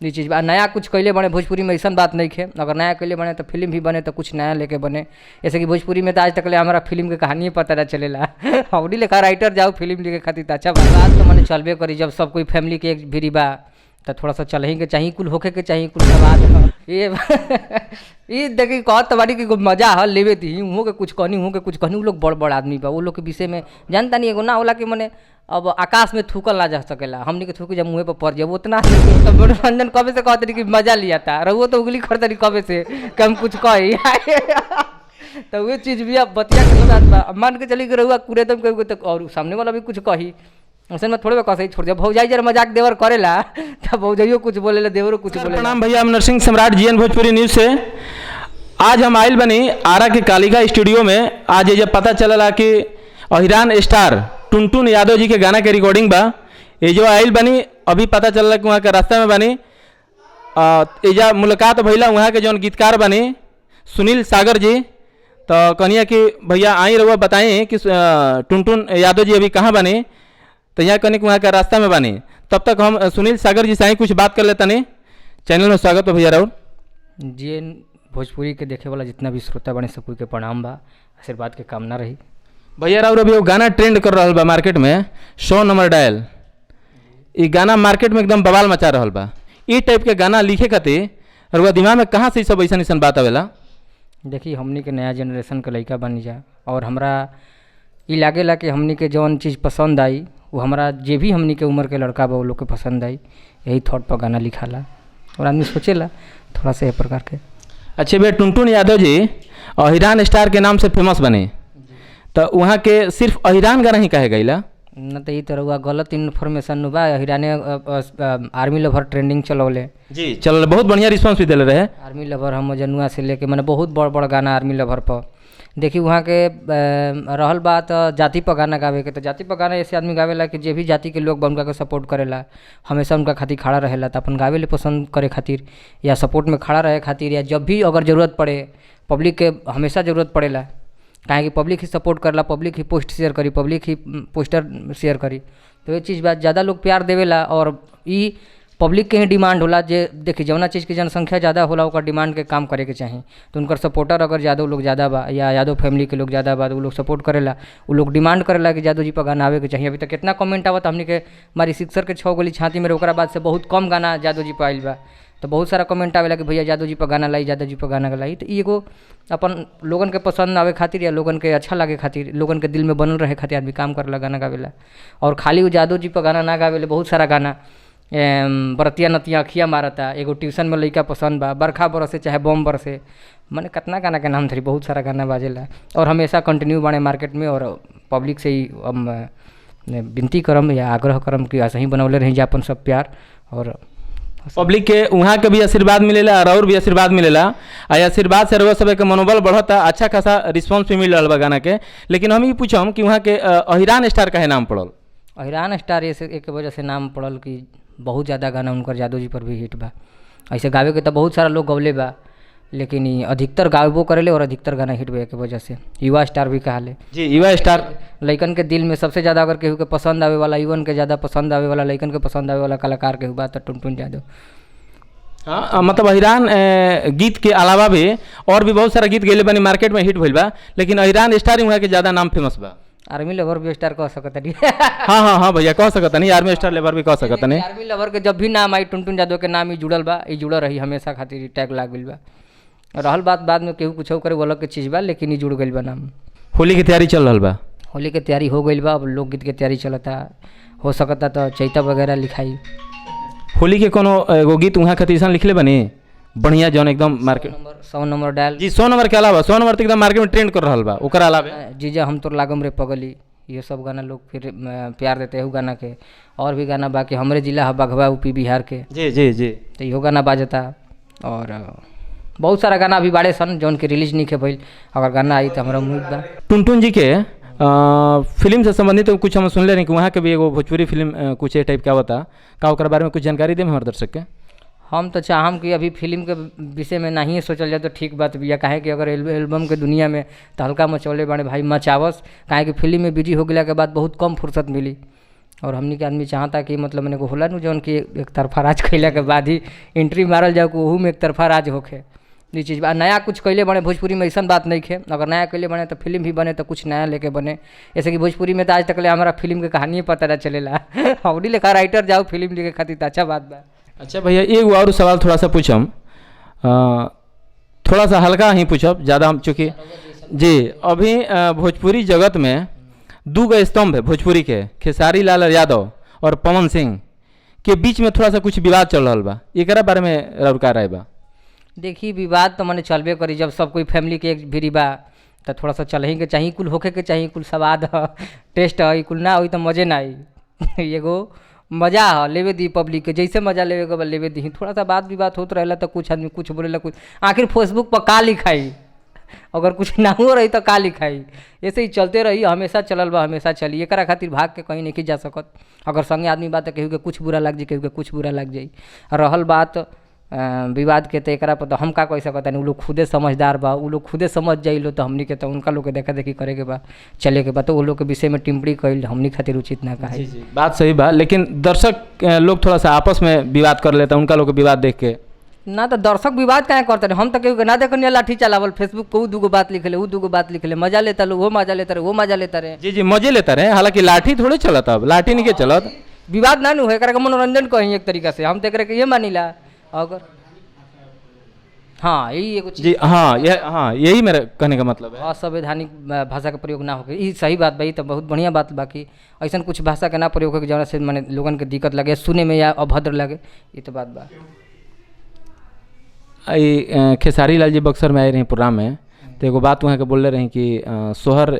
ई चीज़ बा। नया कुछ कैले बने भोजपुरी में ऐसा बात नहीं है, अगर नया कैले बने तो फिल्म भी बने तो कुछ नया लेके बने। जैसे कि भोजपुरी में तो आज तक ले हमारा फिल्म के कहानी पता ना चलेला। हमनी लेखा राइटर जाओ फिल्म लिखे खातिर तो अच्छा बात तो मने चलबे करी। जब सब कोई फैमिली के एक भीरी बा तो थोड़ा सा चलही के चाही, कुल होखे के चाही, कुल बात ये ये देखी कहत बाड़ी कि मजा ह लेवे दी, उहों के कुछ कहनी उहों के कुछ कहनी। उ लोग बड़ बड़ आदमी बा, उ लोग के विषय में जानता नहीं एगो ना होला कि मने अब आकाश में थूकल ना जा सकेला, हमनी के थूक जब मुँहे पर पड़ जाए उतना। तो मनोरंजन कबे से कहत रही कि मजा लिया था, रहुओ तो उंगली करत रही कबे से कि हम कुछ कही। तो वह चीज़ भी अब बतिया के बात बा, मान के चली कि रहुआ कुरेदम के तो और सामने वाला भी कुछ कही, ऐसे में थोड़े कह सही छोड़ दिया। भौजाई जरा मजाक देवर करेला तब भौजाइयो कुछ बोलेला, देवरो कुछ बोलेला। प्रणाम भैया, हम नरसिंह सम्राट जीएन भोजपुरी न्यूज़ से आज हम आइल बनी आरा के कालिका स्टूडियो में। आज ये जब पता चलला कि अहिरान स्टार टुनटुन यादव जी के गाना के रिकॉर्डिंग बा, ये जो आइल बनी अभी पता चलला कि वहाँ के रास्ता में बनी एजा मुलाकात भइला वहाँ के जौन गीतकार बनी सुनील सागर जी। तो कहनिया कि भैया आई रहुआ बताएं कि टुनटुन यादव जी अभी कहाँ बनी, तो यहाँ कहने कि वहाँ के रास्ता में बनी। तब तक हम सुनील सागर जी से आई कुछ बात कर लेता नहीं। चैनल में स्वागत हो भैया राहुल। जीएन भोजपुरी के देखे वाला जितना भी श्रोता बने सब कोई के प्रणाम बा, आशीर्वाद के कामना रही। भैया राहुल अभी वो गाना ट्रेंड कर रहा बा मार्केट में, 100 नंबर डायल, ये गाना मार्केट में एकदम बवाल मचा रहा बा। ई टाइप के गाना लिखे खातिर रुआ दिमाग में कहाँ से ई सब ऐसा ऐसा बात आवेला? देखी हमनी के नया जनरेशन के लड़का बनी जा और हमरा ई लागेला कि हमनी के जौन चीज़ पसंद आई वो हमरा जे भी हमनी के उम्र के लड़का बा वो लोग के पसंद आई, यही थॉट पर गाना लिखाला और आदमी सोचेला थोड़ा सा ये प्रकार के। अच्छे भैया, टुनटुन यादव जी अहिरान स्टार के नाम से फेमस बने, तो वहाँ के सिर्फ अहिरान गाना ही कहे गईला? न तो ई तो रउआ गलत इन्फॉर्मेशन बा। अहिराने आर्मी लवर ट्रेंडिंग चलौले जी, चल बहुत बढ़िया रिस्पॉन्स भी दिले रहे। आर्मी लवर हम जनुआ से लेके मैंने बहुत बड़ बड़ गाना आर्मी लवर पर देखी। वहाँ के रहल बात जाति पर गाना गावे के, तो जाति पर गाना ऐसे आदमी गावेला कि जे भी जाति के लोग बा उनका के सपोर्ट करेला, हमेशा उनका खातिर खड़ा रहेला। तो अपन गावे ले पसंद करे खातिर या सपोर्ट में खड़ा रहे खातिर या जब भी अगर ज़रूरत पड़े पब्लिक के हमेशा ज़रूरत पड़ेला, काहे कि पब्लिक ही सपोर्ट करेला, पब्लिक ही पोस्ट शेयर करी, पब्लिक ही पोस्टर शेयर करी। तो ये चीज़ बात ज़्यादा लोग प्यार देवेला और ई पब्लिक के ही डिमांड होला। जे देखी जौना चीज़ की जनसंख्या ज़्यादा होला ओकर डिमांड के काम करे के चाही। तो उनकर सपोर्टर अगर यादव लोग ज़्यादा बा या यादव फैमिली के लोग ज़्यादा बा तो उ लोग सपोर्ट करेला, उ लोग डिमांड करेला कि यादव जी पर गाना आवे के चाही। अभी तक कितना कमेंट आवत हमनी के मारी सिक्सर के 6 गोली छाती में, ओकरा बाद से बहुत कम गाना यादव जी पर आइल बा। तो बहुत सारा कमेंट आवेला कि भैया यादव जी पर गाना लाई, यादव जी पर गाना लाई। तो एगो अपन लोगन के पसंद आवे खातिर या लोगन के अच्छा लागे खातिर, लोगन के दिल में बनल रहे खातिर आदमी काम करेला, गाना गावेला। और खाली वो यादव जी पर गाना ना गावेले, बहुत सारा गाना बरतिया नतिया अखिया मारता, एगो ट्यूशन में लइका पसंद बा, बरखा बरसे चाहे बम बरसे, माने कितना गाना के नाम धरी, बहुत सारा गाना बाजेला और हमेशा कंटिन्यू बाणे मार्केट में। और पब्लिक से ही हम विनती करम या आग्रह करम कि ऐसे ही बनौले रही जा अपन सब प्यार और पब्लिक के वहाँ के भी आशीर्वाद मिलेला और भी आशीर्वाद मिलेला। आ आशीर्वाद से रउआ सब के मनोबल बढ़ता, अच्छा खासा रिस्पॉन्स भी मिल रहा बा गाना के। लेकिन हम ये पूछम कि वहाँ के अहिरान स्टार काहे नाम पड़ल? अहिरान स्टार एक वजह से नाम पड़ल कि बहुत ज़्यादा गाना उनकर यादव जी पर भी हिट बा। ऐसे गावे के तो बहुत सारा लोग गवले बा, लेकिन अधिकतर गावबो करेले और अधिकतर गाना हिट बा के वजह से युवा स्टार भी कहाले। जी, युवा स्टार लइकन के दिल में सबसे ज़्यादा अगर केहू के पसंद आवे वाला, युवन के ज़्यादा पसंद आवे वाला, लइकन के पसंद आवे वाला कलाकार केहू बा तो टुनटुन यादव। हाँ, मतलब अहिरान गीत के अलावा भी और भी बहुत सारा गीत गैले बनी मार्केट में हिट भइल बा, लेकिन अहिरान स्टार ही वहाँ के ज़्यादा नाम फेमस बा। आर्मी लवर भी स्टार कह सकत नहीं। हाँ हाँ हाँ भैया कह सकत नहीं, आर्मी स्टार लेवर भी कह सकत नहीं। आर्मी लवर के जब भी नाम आई टुनटुन यादव के नाम ही जुड़ल बा, ई जुड़ल रही हमेशा खातिर, टैग लाग गइल बा। रहल बात बाद में केहू कुछ करे वो अलग के चीज़ बा, लेकिन ई जुड़ गइल बा नाम। होली की तैयारी चल रहा बा? होली के तैयारी हो गइल बा, अब लोकगीत के तैयारी चलता, हो सकता तो चैता वगैरह लिखाई। होली के कोनो एगो गीत वहाँ खातिर ऐसा लिखले बनी बढ़िया जौन एकदम मार्केट 100 नंबर डायल जी, 100 नंबर के अलावा 100 नंबर तो एकदम मार्केट में ट्रेंड कर रहा बा, ओकरा अलावा जीजा हम तोर लागम रे पगली, ये सब गाना लोग फिर प्यार देते हैं गाना के। और भी गाना बाकी हमरे जिला है बघवा यूपी बिहार के, जी जी जी, तो इहो गाना बाजता। और बहुत सारा गाना अभी बाड़े सन जौन के रिलीज नहीं के भइल, अगर गाना आई तो हमारा उम्मीद बा। टुनटुन जी के फिल्म से संबंधित तो कुछ हम सुनले रही कि वहाँ के भी एगो भोजपुरी फिल्म कुछ ए टाइप का बता का, ओकरा बारे में कुछ जानकारी देम हमारे दर्शक के? हम तो चाहम कि अभी फिल्म के विषय में नहीं सोचल जाए तो ठीक बात बिया, काहे कि अगर एल्बम के दुनिया में तो हल्का मचौले बाड़े भाई मचावस, काहे कि फिल्म में बिजी हो गया के बाद बहुत कम फुर्सत मिली। और हमनी के आदमी चाहता कि मतलब मने एगो होला नु जौन कि एक तरफा राज कइला के बाद ही एंट्री मारल जाओ कि ओहू में एक तरफा राज होखे। ई चीज़ बा। नया कुछ कइले बने भोजपुरी में ऐसन बात नहीं है, अगर नया कइले बने तो फिल्म भी बने तो कुछ नया लेके बने। जैसे कि भोजपुरी में तो आज तक ले हमारा फिल्म के कहानी पता ना चलेला। हमनी लेखा राइटर जाओ फिल्म लिखे खातिर तो अच्छा बात बा। अच्छा भैया एगो और सवाल थोड़ा सा पूछम, थोड़ा सा हल्का ही पूछब, ज़्यादा हम चूँकि जी अभी भोजपुरी जगत में दू गो स्तंभ है भोजपुरी के, खेसारी लाल यादव और पवन सिंह के बीच में थोड़ा सा कुछ विवाद चल रहा बा, एकरा बारे में राउर का राय बा? देखी विवाद तो मने चलबे करी, जब सब कोई फैमिली के एक भिरी बा तो थोड़ा सा चलही के चाही, कुल होखे के चाही, कुल स्वाद ह टेस्ट ह, कुल ना होई तो मजे ना आई। एगो मजा ह लेवे दी पब्लिक के, जैसे मजा लेवे के बा लेवे दी। थोड़ा सा बात विवाद होत रहेला तो कुछ आदमी कुछ बोलेला कुछ, आखिर फेसबुक पर का लिखाई, अगर कुछ ना हो रही तो का लिखाई। ऐसे ही चलते रही, हमेशा चलल बा हमेशा चली, एकरा खातिर भाग के कहीं नहीं जा सकत। अगर संगे आदमी बा तो केहू के कुछ बुरा लग जाई, केहू के कुछ बुरा लग जाई। रहल बात विवाद के तो एकरा पर तो हम का कह सकत हनी, उ लोग खुदे समझदार बा, उ लोग खुदे समझ जाइलो तो हमनी के तो उनका लोग के देखा देखी करे के बा, चले के बा। तो उ लोग के विषय में टिप्पणी कइल हमनी खातिर उचित ना काहे। जी जी बात सही बा, लेकिन दर्शक लोग थोड़ा सा आपस में विवाद कर लेता, उनका लोग के विवाद देख के ना तो दर्शक विवाद काहे करते रहे, हम तो केहू के ना देखनी लाठी चलावल फेसबुक को, उ दूगो बात लिखले उ दूगो बात लिखले, मजा लेता लो, वो मजा लेता रहे, वो मजा लेता रहे। जी जी मजे लेता रहे, हालांकि लाठी थोड़े चलत, अब लाठी नहीं के चलत, विवाद ना नु हो, एकरा के मनोरंजन कहीं एक तरीका से हम तो एकरा के ये मानिला। अगर हाँ यही एगो चीज जी हाँ यह हाँ यही मेरा कहने का मतलब है, असंवैधानिक भाषा के प्रयोग ना होके, ई सही बात बा, ई तो बहुत बढ़िया बात। बाकी ऐसा कुछ भाषा के ना प्रयोग होके जौना से माने लोगन के दिक्कत लगे सुने में या अभद्र लगे, ई तो बात बा। ई खेसारी लाल जी बक्सर में आए रहे प्रोग्राम में, तो एगो बात वहाँ के बोलले रहे कि सोहर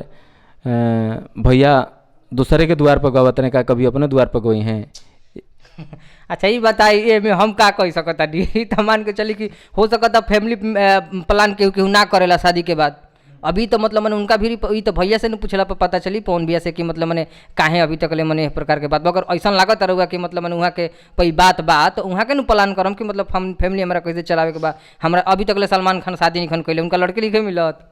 भैया दूसरे के द्वार पर गवत रहे, का कभी अपने द्वार पर गई हैं? अच्छा ये बताई एमे हम का कह सकता, तो मान के चली कि हो सकता फैमिली प्लान केहू केहू ना करेला शादी के बाद। अभी तो मतलब मने उनका भी ई तो भैया से न पूछला पर पता चली पवन भैया से कि मतलब मने काहे अभी तक ले मने प्रकार के बात। अगर ऐसा लागत रहुआ कि मतलब मने वहाँ के पई बात बा तो वहाँ के न प्लान करम कि मतलब हम फैमिली हमरा कैसे चलावे के बा। हमरा अभी तक ले सलमान खान शादी नहीं खन कैले, उनका लड़की लिखे मिलत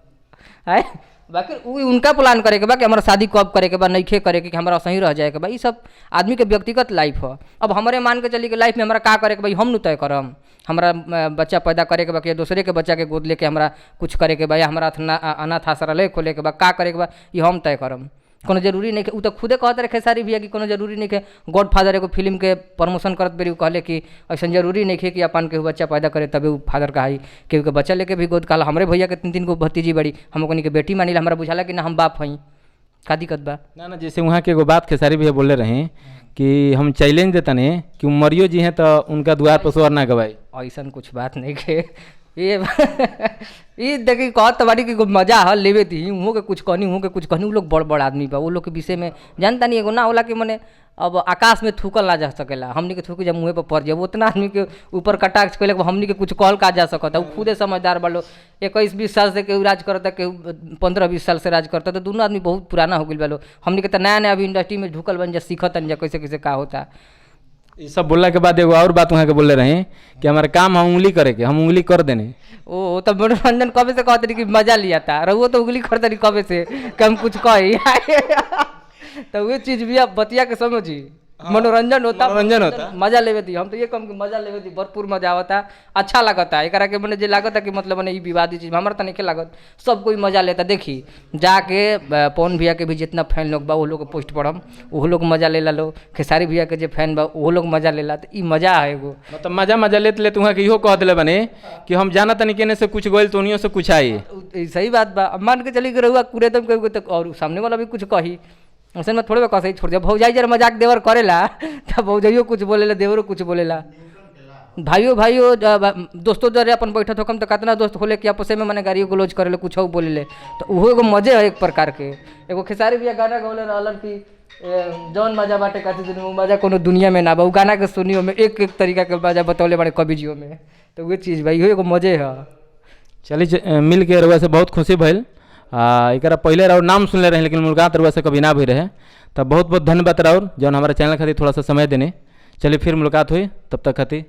है, बाकी उ उनका प्लान करे के बा कि हमरा शादी कब करे के बा, नइखे करे के, कि हमरा सही रह जाए के बा। ई सब आदमी के व्यक्तिगत लाइफ ह। अब हमरे मान के चली कि लाइफ में हमरा का करे के बा हम नु तय करम, हमरा बच्चा पैदा करे के बा कि दूसरे के बच्चा के गोद लेके हमरा कुछ करे के बा, या हमरा अनाथ आश्रय खोले के बा, का करे के बा ई हम तय करम। कोनो जरूरी नहीं के, उ तो खुदे कहत रहे खेसारी भैया कि कोनो जरूरी नहीं के गॉड फादर एगो फिल्म के प्रमोशन करत बेरी उ कहले कि ऐसा जरूरी नहीं के कि अपन केहू बच्चा पैदा करे तबे उ फादर कहाई, केहू के बच्चा लेके भी गोद कहला। हमरे भैया के 3-3 गो भतीजी बड़ी, हम ओकनी के बेटी मानिला, हमरा बुझाला कि ना हम बाप हई, का दिक्कत बा? ना ना जैसे वहाँ के एगो बात खेसारी भैया बोले रहे कि हम चैलेंज देतनी कि मरियो जी हैं तो उनका द्वार पर सोहर ना गवाई, ऐसा कुछ बात नहीं के। ये ये देखी कहत बाड़ी कि मजा ह लेवे दी, उहों के कुछ कहनी उहों के कुछ कहनी। उ लोग बड़ बड़ आदमी बा, उ लोग के विषय में जानता नहीं एगो ना होला कि मने अब आकाश में थूकल ना जा सकेला, हमनी के थूक जब मुँहे पर पड़ जाए उतना आदमी के ऊपर कटाक्ष कैले हमनी के कुछ कहल का जा सकता। उ खुदे समझदार बा लोग, 21-20 साल से केहू राज करता, केहू 15-20 साल से राज करता, तो दोनों आदमी बहुत पुराना हो गइल बा लोग। हमनी के तो नया नया अभी इंडस्ट्री में ढुकल बन जा, सीखत जा कैसे कैसे का होता। ये सब बोलने के बाद एगो और बात वहाँ के बोले रहे कि हमारे काम हम उंगली करे के, हम उंगली कर देने। ओ तो मनोरंजन कबे से कहते कि मजा लिया था, रहुओ तो उंगली कर देनी कबे से कि हम कुछ कही, तो वो चीज़ भी आप बतिया के समझी। मनोरंजन होता, मनोरंजन होता, मजा लेवे दी। हम तो ये कम कि मजा लेवे दी, भरपूर मजा आवता, अच्छा लगता। एकरा के मने जे लागता कि मतलब मने ई विवादी चीज हमरा त नइखे लागत, सब कोई मजा लेता। देखी जाके पवन भैया के भी जितना फैन लोग बा वो लोग के पोस्ट पढ़म, ओहो लोग मजा लेला लो, खेसारी भैया के जे फैन बा ओहो लोग मजा लेला, तो ई मजा है एगो। मतलब मजा मजा लेत लेत वहाँ के इहो कह दिले बने कि हम जाना तनी केने से कुछ गोइल तो उनियो से कुछ आई, सही बात बा। मान के चली रहुआ कुरेदम कहू तो और सामने वाला भी कुछ कही, ऐसे में थोड़े कह सही छोड़ दिया। भौजाई जरा मजाक देवर करेला तब भौजाइयो कुछ बोलेला, देवरो कुछ बोलेला, भाइयों भाइयों दोस्तों जरे अपन बैठत होकम तो कितना दोस्त होले कि आपस में मने गाड़ियों गलौज करेले कुछ बोलेले, तो उहो एगो मजे है एक प्रकार के। एगो खेसारी भैया गाना गौले रहलन कि जौन मजा बाटे कथी दिन उ मजा कोनो दुनिया में ना बा, उ गाना के सुनियो में एक एक तरीका के मजा बतौले बड़े कवि जियो में, तो उहे चीज़ भाई इहो एगो मजे है। चलिए मिल के रउआ से बहुत खुशी भइल। एकरा पहले राउर नाम सुनले रहे लेकिन मुलाकात रउआ से कभी ना भी रहे, तब बहुत बहुत धन्यवाद राउर जौन हमारा चैनल खातिर थोड़ा सा समय देने। चलिए फिर मुलाकात हुई, तब तक खातिर।